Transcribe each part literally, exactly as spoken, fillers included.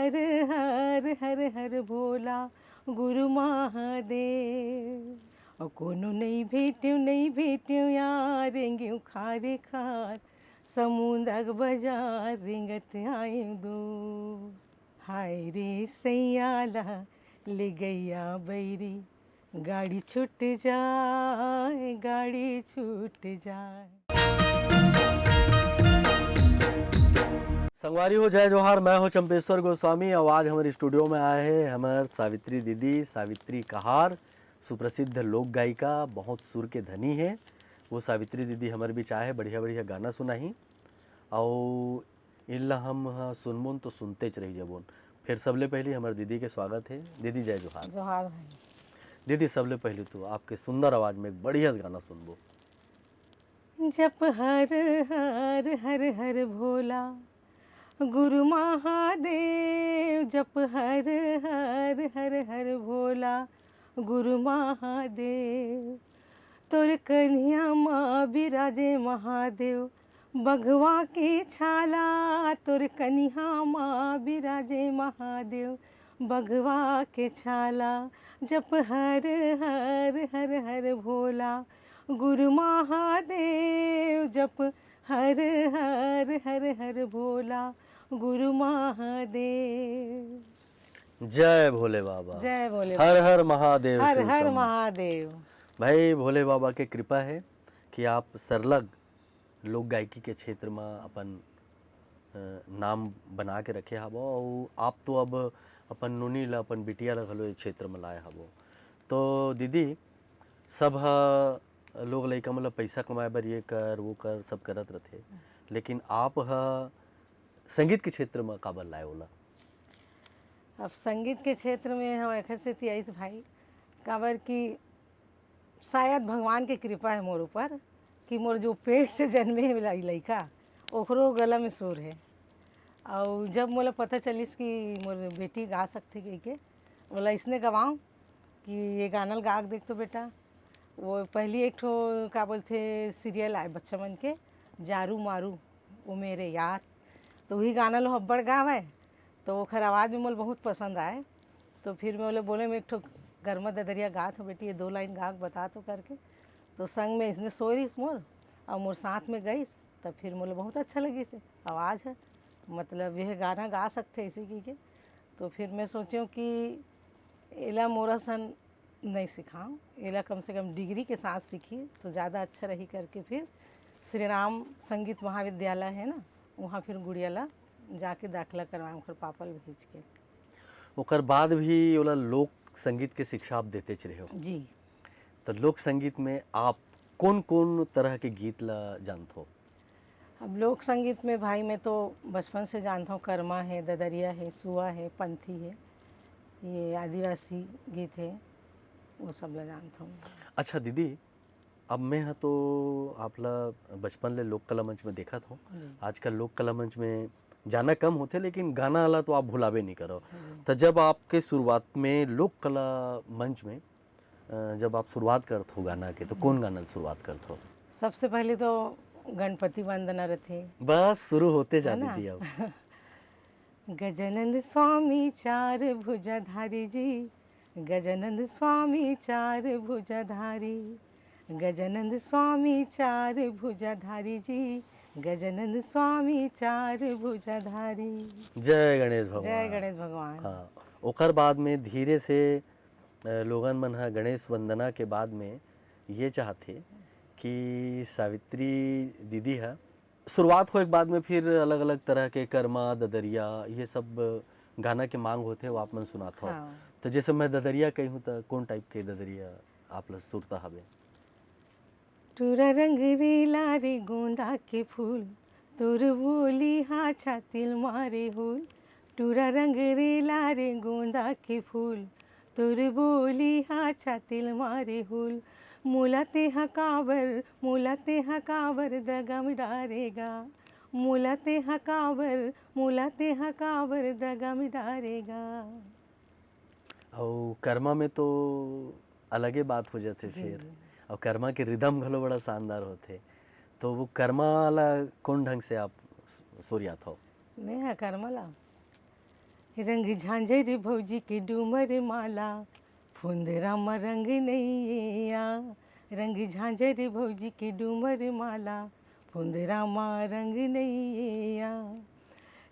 हर हर हर हर भोला गुरु महादेव। अउ कोनो नइ भेट्येंव, नइ भेट्येंव यार, रेंगेंव खारे खार, समुंदक बजार रेंगत आएंव दोस्त। हाय रे सैंया ला ले गइया बइरी, गाड़ी छूट जाए, गाड़ी छूट जाए। संगवारी हो, जय जोहार। मैं हूं चंपेश्वर गोस्वामी। अउ आज हमर स्टूडियो में आए हे हमर सावित्री दीदी, सावित्री कहार, सुप्रसिद्ध लोक गायिका, बहुत सुर के धनी हे। वो सावित्री दीदी हमर बीच आए हे, बढ़िया बढ़िया गाना सुनाही। अउ इनला हम ह सुनबोन तो सुनतेच रहि जबोन। फेर सबले पहिली हमर दीदी के स्वागत हे। दीदी, जय जोहार। जोहार भाई। दीदी, सबले पहिली तो आपके सुंदर आवाज में एक बढ़िया से गाना सुनबो। जप हर हर हर हर भोला गुरु महादेव, जप हर हर हर हर भोला गुरु महादेव। तोर कनिहा मा बिराजे महादेव बघवा के छाला, तोर कनिहा मा बिराजे महादेव बघवा के छाला। जप हर हर हर हर भोला गुरु महादेव, जप हर हर हर हर भोला गुरु महादेव। जय भोले बाबा। जय भोले हर बाबा। हर महादेव, हर शिव हर शंभो। महादेव। भाई, भोले बाबा के कृपा हे कि आप सरलग लोक गायकी के क्षेत्र म अपन, अ, नाम बना के रखे हवो, अउ आप तो अब अपन नोनी ल, अपन बिटिया ल घलो ये क्षेत्र म लाए हवो। तो दीदी, सब ह लोग लइका मन ल पइसा कमाए बर ये कर, वो कर, सब करत रथे, लेकिन आप ह संगीत के क्षेत्र म काबर लाए ओला? अब संगीत के क्षेत्र में हम एखर सेती आइस भाई, काबर कि शायद भगवान के कृपा हे मोर ऊपर कि मोर जो पेट से जन्मे हे लइ-, लइका, ओकरो गला में सुर हे। अउ जब मोला पता चलिस कि मोर बेटी गा सकथे कहिके, ओला इसने गवाऊं कि ये गाना ल गा के देख तो बेटा। वो पहली एक ठो, का बोलथे, सीरियल आए बच्चा मन के, जारू मारू, वो मेरे यार, तो वही गाना लो अब्बड़ गावय, तो ओखर आवाज़ में मोला बहुत पसंद आए। तो फिर मैं ओला बोले, "मैं एक ठो गरमा ददरिया गात हूँ बेटी, ये दो लाइन गा के बता तो," करके। तो संग में इसने सोय रहिस मोर, अउ मोर साथ में गइस, तब फिर मोला बहुत अच्छा लगिस हे, आवाज़ हे, मतलब, यह गाना गा सकथे, ऐसे की के। तो फिर मैं सोचेंव कि एला मोर असन नइ सिखांव, एला कम से कम डिग्री के साथ सीखी तो ज़्यादा अच्छा रही करके फिर श्री राम संगीत महाविद्यालय हे ना, उहाँ फिर गुड़िया ला जाके दाखिला करवाएंव ओखर पापा ल भेज के। ओकर बाद भी ओला लोक संगीत के शिक्षा आप देतेच रहेव। जी। तो लोक संगीत में आप कोन-कोन तरह के गीत ला जानथो? अब लोक संगीत में भाई, मैं तो बचपन से जानथंव, करमा हे, ददरिया हे, सुआ हे, पंथी हे, ये आदिवासी गीत हे, वो सब ला जानथंव। अच्छा दीदी, अब मैं ह तो आप ला बचपन ले लोक कला मंच में देखत हंव। जी। आजकल लोक कला मंच में जाना कम होथे, लेकिन गाना ला तो आप भुलाबे नहीं करो। जी। तो जब आपके शुरुआत में लोक कला मंच में, अ, जब आप शुरुआत करत हो गाना के, तो कौन गाना ल शुरुआत करत हो? सबसे पहले तो गणपति वंदना रथे। बस शुरू होते जा है ना? दीदी अब। गजानंद स्वामी चार भुजाधारी जी, गजानंद स्वामी चार भुजाधारी, गजानंद स्वामी चार भुजाधारी जी, गजानंद स्वामी चार भुजाधारी। जय गणेश भगवान। जय गणेश भगवान। हाँ, ओकर बाद में धीरे से, अ, लोगन मन ह गणेश वंदना के बाद में ये चाहथे कि सावित्री दीदी ह शुरुआत होए के बाद में फिर अलग-अलग तरह के करमा, ददरिया, ये सब गाना के मांग होथे, वो आप मन सुनात हो। हाँ। तो जैसे मैं ददरिया कही हूँ, तो कौन type के ददरिया आप ला सुरता हवे? टूरा रंग रेला रे गोंदा के फूल, तोर बोली हा छातिल मारे होल। टूरा रंग रेला रे गोंदा के फूल, तोर बोली हा छातिल मारे होल। मोला तेहा काबर, मोला तेहा काबर दगा में डारेगा। मोला तेहा काबर, मोला तेहा काबर दगा में डारेगा। अउ करमा में तो अलगे बात हो जाथे जी, फिर। जी। अउ करमा के rhythm घलो बड़ा शानदार होथे। तो वो करमा ला कौन ढंग से आप सु-, सुरियात हो? मैं हा करमा ला रंग झांझर भौजी के डूमर माला, फुंदरा म रंग नइया। रंग झांझर भौजी के डूमर माला, फुंदरा म रंग नइया।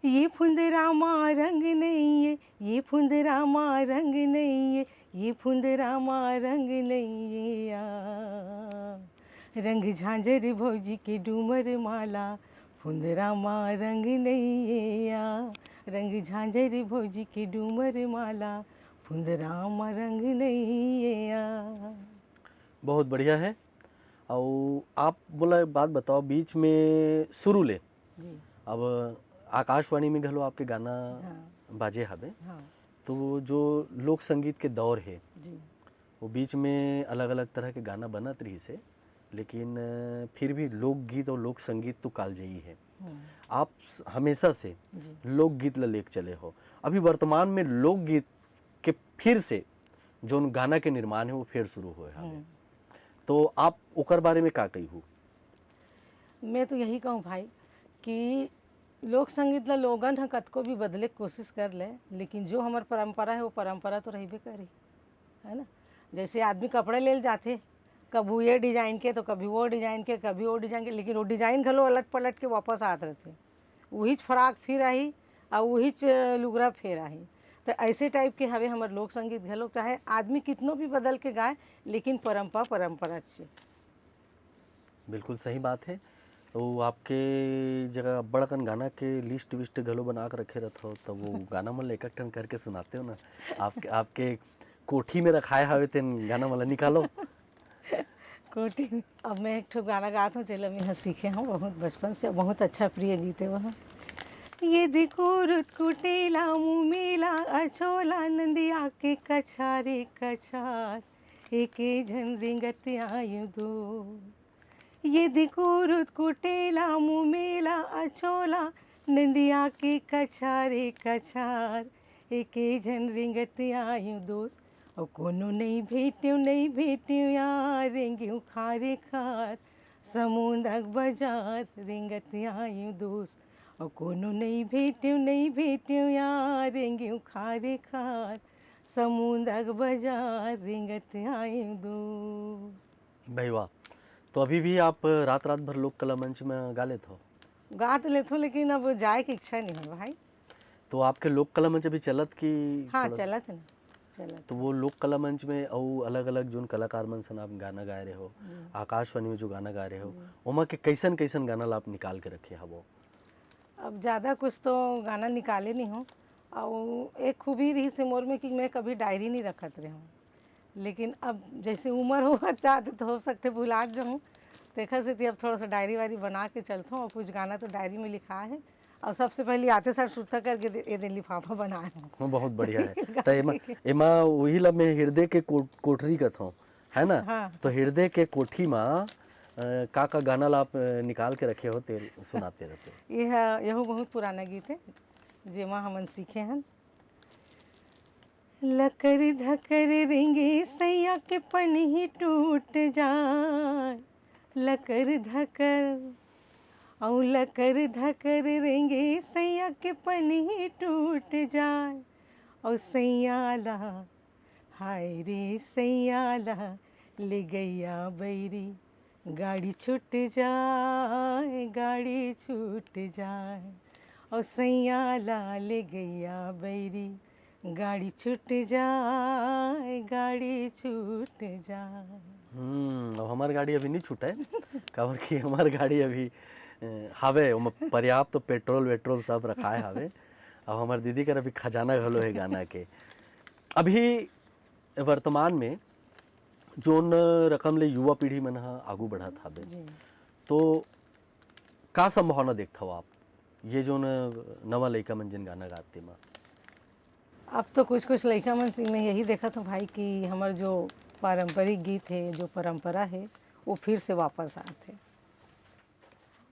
ये फुंदरा म रंग नइये, ये फुंदरा म रंग नइये, ये फुंदरा म रंग नइया। रंग झांझर भौजी के डूमर माला, फुंदरा म रंग नइया। रंग झांझर भौजी के डूमर माला, फुंदरा म रंग नइया। बहुत बढ़िया है। अउ आप मोला एक बात बताओ, बीच में शुरू ले जी। अब आकाशवाणी में घलो आपके गाना हाँ। बाजे हवे, हाँ। तो वो जो लोक संगीत के दौर है, जी। वो बीच में अलग-अलग तरह के गाना बनत रहिस हे, लेकिन, अ, फिर भी लोकगीत और लोक संगीत तो कालजयी है। हम्म। आप स-, हमेशा से जी। लोकगीत ल लेके चले हो। अभी वर्तमान में लोकगीत के फिर से जोन गाना के निर्माण है, वो फिर शुरू होए हवे। हम्म। तो आप ओकर बारे में का कहिहू? मैं तो यही कहूँ भाई कि लोक संगीत ला लोगन ह कतको भी बदले के कोशिश कर ले, लेकिन जो हमर परंपरा है, वो परंपरा तो रहिबे करी, है ना? जैसे आदमी कपड़े लेल जाथे, कभू ये डिजाइन के, तो कभी वो डिजाइन के, कभी वो डिजाइन के, लेकिन वो डिजाइन घलो अलट पलट के वापस आत रहथे। उहीच फ्रॉक फिर आही, अउ उहीच लुगरा फिर आही। तो ऐसे टाइप के हवे हमर लोक संगीत घलो, चाहे आदमी कितनो भी बदल के गाए, लेकिन परंपरा, परंपरा च। बिल्कुल सही बात है। वो आपके जगह अब्बड़ अकन गाना के लिस्ट विस्ट घलो बना के रखे रहत हो, तब वो गाना मन ल एक एक ठन करके सुनाते हो ना। आपके, आपके कोठी में रखाए हवे तेन गाना मन ल निकालो। कोठी में। अब मैं एक ठो गाना गात हूँ, जेला मैं ह सीखे हूँ बहुत बचपन से, बहुत अच्छा प्रिय गीत है वह। ये दिकुरुत कुटेला मुमेला अछोला नंदिया के कछारे कछार, एके झन रेंगत आयु दो। ये दिकुरुत कुटेला मुमेला अछोला नंदिया के कछारे कछार, एके झन रेंगत आयु दोस। अउ कोनो नइ भेट्यो, नइ भेट्यो यार, रेंग्यो खारे खार, समुंदक बजार रेंगत आयु दोस। अउ कोनो नइ भेट्यो, नइ भेट्यो यार, रेंग्यो खारे खार, समुंदक बजार रेंगत आयु दोस। भाई वाह। तो अभी भी आप रात रात भर लोक कला मंच में गा लेत हो? गा तो लेथो, लेकिन अब जाए के इच्छा नहीं हो भाई। तो आपके लोक कला मंच अभी चलत कि हाँ, थोड़ा सा? चलत है ना, चलत। तो वो लोक कला मंच में अउ अलग-अलग जोन कलाकार मन सन आप गाना गाए रहे हो, हम्म। आकाशवाणी में जो गाना गाए रहे हो, हम्म। ओमा के कैसन-कैसन गाना ला आप निकाल के रखे हवो? अब ज़्यादा कुछ तो गाना निकाले नहीं हो, अउ एक खूबी रहिस हे मोर में कि मैं कभी डायरी नहीं रखत रहे हूँ, लेकिन अब जैसे उम्र होवत जात हे, तो हो सकथे भुलात जाहूँ, तेखर सेती अब थोड़ा सा डायरी वायरी बना के चलथों, और कुछ गाना तो डायरी में लिखा है, और सबसे पहले आते साथ सुरता करके दे, ये दे लिफाफा बनाए हूँ। हाँ, बहुत बढ़िया है। गाने तो एमा, के। एमा वही ला मैं हृदय के को-, कोठरी कथों, है ना? हाँ। तो हृदय के कोठी मा, अ, का का गाना ला आप, अ, निकाल के रखे हो, ते सुनाते रहते हो। ये है, यहू बहुत पुराना गीत है, जेमा हमन सीखे हन। लकर धकर रेंगे सैया के पनही टूट जाए, लकर धकर, अउ लकर धकर रेंगे सैया के पनही टूट जाए, अउ सैया ला, हाय रे सैया ला, ले गैया बैरी, गाड़ी छूट जाए, गाड़ी छूट जाए, अउ सैया ला ले गैया बैरी, गाड़ी छूट जाए, गाड़ी छूट जाए। हम्म, अब हमार गाड़ी अभी नहीं छूटे, काबर कि हमार गाड़ी अभी, अ, हावे, ओमा पर्याप्त पेट्रोल वेट्रोल सब रखाए हावे। अब हमार दीदी कर अभी खजाना घलो है गाना के। अभी वर्तमान में जोन रकम ले युवा पीढ़ी मन ह आगू बढ़त हावे, जी। तो का संभावना देखथव आप, ये जोन नवा लइका मन जिन गाना गात तेमा? अब तो कुछ-कुछ लइका मन से मैं यही देखत हूँ भाई कि हमर जो पारंपरिक गीत हे, जो परंपरा हे, वो फिर से वापस आत हे।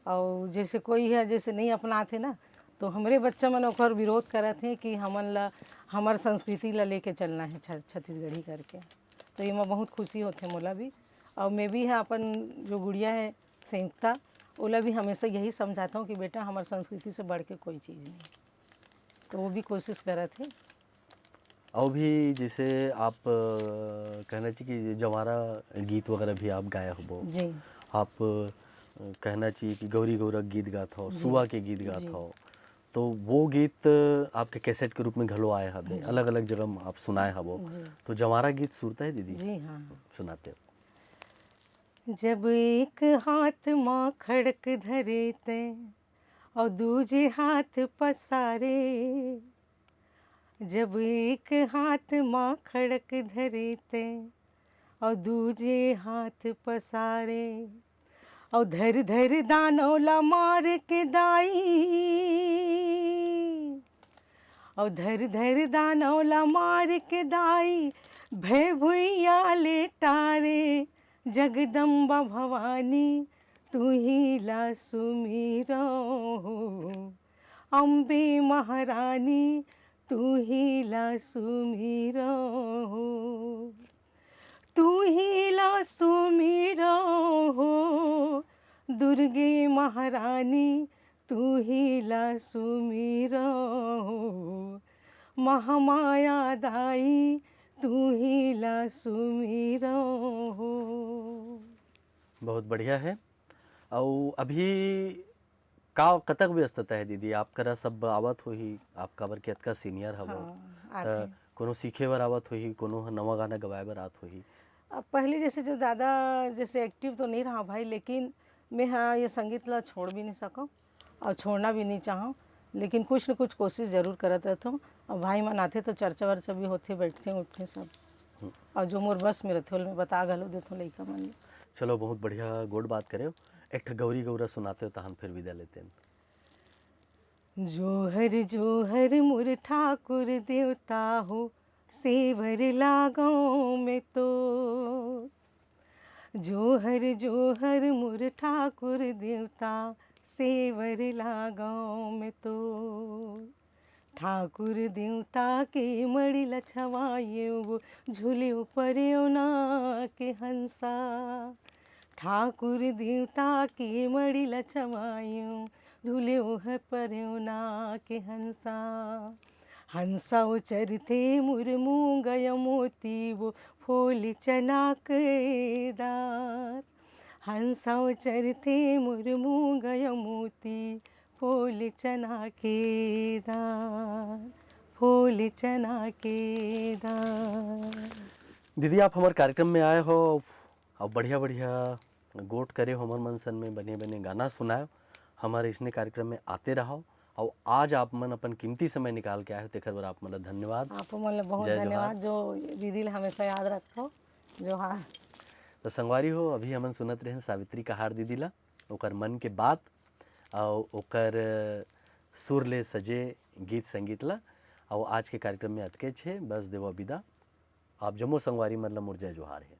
अउ जैसे कोई ह जैसे नहीं अपनात हे ना, तो हमरे बच्चा मन ओकर विरोध करत हे कि हमन ला, हमर संस्कृति ला लेके चलना हे छ-, छत्तीसगढ़ी करके। तो एमा बहुत खुशी होथे मोला भी। अउ मैं भी ह अपन जो गुड़िया हे संयुक्ता, ओला भी हमेशा यही समझाता हूँ कि बेटा, हमर संस्कृति से बढ़ के कोई चीज़ नहीं। तो वो भी कोशिश करत हे। अउ भी जैसे आप अ, कहना चाहिए कि जवारा गीत वगैरह भी आप गाए हबो, जी। आप अ, कहना चाहिए कि गौरी गौरा गीत गात हो, सुआ के गीत गात हो, तो वो गीत आपके कैसेट के रूप में घलो आए हबे, अलग अलग जगह में आप सुनाए हबो। तो जवारा गीत सुरता है दीदी? जी हाँ। सुनाते हो। जब एक हाथ माँ खड़क धरे ते और दूजे हाथ पसारे, जब एक हाथ माँ खड़क धरे ते और दूजे हाथ पसारे, और धर धर दानव ला मार के दाई, और धर धर दानव ला मार के दाई, भय भुइया ले टारे। जगदम्बा भवानी तू ही ला सुमिरो हो, अम्बे महारानी तू ही ला सुमिरो हो, तू ही ला सुमिरो हो, दुर्गे महारानी तू ही ला सुमिरो हो, महामाया दाई तू ही ला सुमिरो हो। बहुत बढ़िया है। अउ अभी का कतक व्यस्तता है दीदी? आप करा सब आवत होही, आप काबर के अतका सीनियर हवो, हाँ, त कोनो सीखे बर आवत होही, कोनो ह नवा गाना गवाए बर आत होही। अब पहले जैसे जो ज़्यादा जैसे एक्टिव तो नहीं रहा भाई, लेकिन मैं हाँ ये संगीत ला छोड़ भी नहीं सकूँ और छोड़ना भी नहीं चाहूँ, लेकिन कुछ न कुछ कोशिश जरूर करत रहता हूँ। और भाई मन आते तो चर्चा वर्चा भी होते, बैठते उठते सब, और जो मोर बस में रहते मैं बता घलो देता हूँ लइका मन। चलो, बहुत बढ़िया गोड बात करे हो। एक ठा गौरी गौरा सुनाते हो, तहन फिर विदा लेते हैं। जोहर जोहर मोर ठाकुर देवता हो, सेवर लागों में तो। जोहर जोहर मोर ठाकुर देवता, सेवर लागों में तो। ठाकुर देवता के मड़ी लछवायो, वो झूले ऊपर ना के हंसा। ठाकुर देवता के मड़ी लछवायो, झूले ओह परेवना के हंसा। हंसा उचरते मुर मूंग मोती, वो फोल चना के दार। हंसा उचरते मुर मूंग मोती, फोल चना के दार, फोल चना के दार। दीदी, आप हमारे कार्यक्रम में आए हो और बढ़िया बढ़िया गोट करे हो हमर मन सन में, बने बने गाना सुनाए हो। हमारे इसने कार्यक्रम में आते रहो और आज आप मन अपन कीमती समय निकाल के आए हो, तेकर बर आप मन ला धन्यवाद। आप मन ला बहुत जय जोहार। धन्यवाद जो दीदी ला हमेशा याद रखो। जोहार। तो संगवारी हो, अभी हमन सुनत रहे सावित्री कहार दीदी ला, ओकर मन के बात और ओकर सुर ले सजे गीत संगीत ला। और आज के कार्यक्रम में अतके छे, बस देवा विदा। आप जम्मो संगवारी मन ला मोर जय जोहार है।